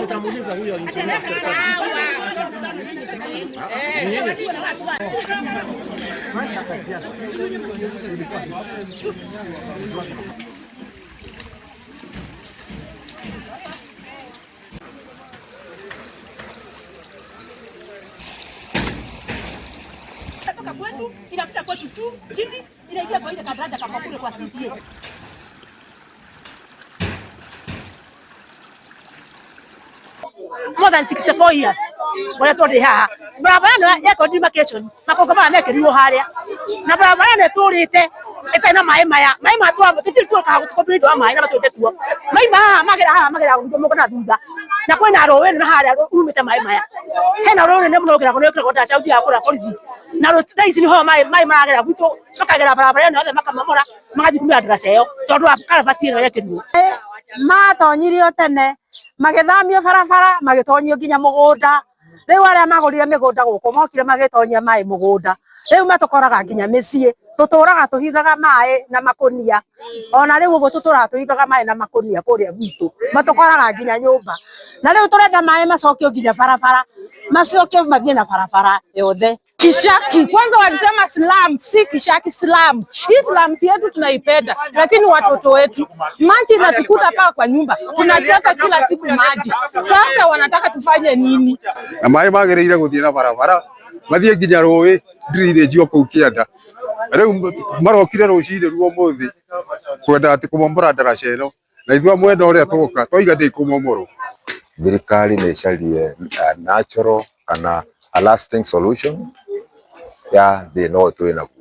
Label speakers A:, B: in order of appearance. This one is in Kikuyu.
A: Mtamuuliza huyo injinia wa serikali. Ni yeye.
B: Kutoka kwetu inapita kwetu tu chini inaingia kwa ile kadaraja kama kule kwa CCA. More than 64 years ũrĩa tũrĩ haha barabara ĩno ya demarcation makongo maya mekĩrirwo harĩa na barabara ĩno ĩtũrĩte ĩtarĩ na maĩ maya maĩ maya tũtirĩ tuokaga gũtũkombi wa maĩ na matũrĩte kuo maima haha magera haha magera mũgo na thutha na kwĩna rũĩ na harĩa rumĩte maĩ maya hena rũĩ rũnene mũno rũgeragwo nĩ rũkĩragwo ndaca ũthiaga kũrĩa borithi na thaa ici nĩho maĩ maĩ maragera gwitũ makagera barabara ĩno yothe makamomora magathiĩ kumĩra ndaraca ĩyo tondũ wa karabati ĩno yekĩrirwo.
C: Matonyirio tene magĩthamio barabara magĩtonyio nginya mũgũnda. Rĩu arĩa magũrire mĩgũnda gũkũ mokire magĩtonyia maĩ mũgũnda, rĩu matũkoraga nginya mĩciĩ, tũtũraga tũhingaga maĩ na makũnia, ona rĩu ũguo tũtũraga tũhingaga maĩ na makũnia kũrĩa gwitũ, matũkoraga nginya nyũmba. Na rĩu tũrenda maĩ macokio nginya barabara, macokio mathiĩ na barabara yothe.
D: Kishaki kwanza, walisema slums, si Kishaki, slums. Hii slums yetu tunaipenda, lakini watoto wetu maji inatukuta paa kwa nyumba, tunachota kila siku maji. Sasa wanataka tufanye nini?
E: Na maĩ magĩrĩire gũthiĩ na barabara mathiĩ nginya rũĩ drainage o kũu kĩanda. Rĩu marokire rũcinĩ rwa ũmũthĩ kwenda atĩ kũmomora ndaraca ĩno na ithuĩ a mwena ũrĩa twoka twaiga ndĩkũmomorwo.
F: Thirikari nĩ ĩcarie natural kana a lasting solution ya thĩna ũyũ twĩ naguo.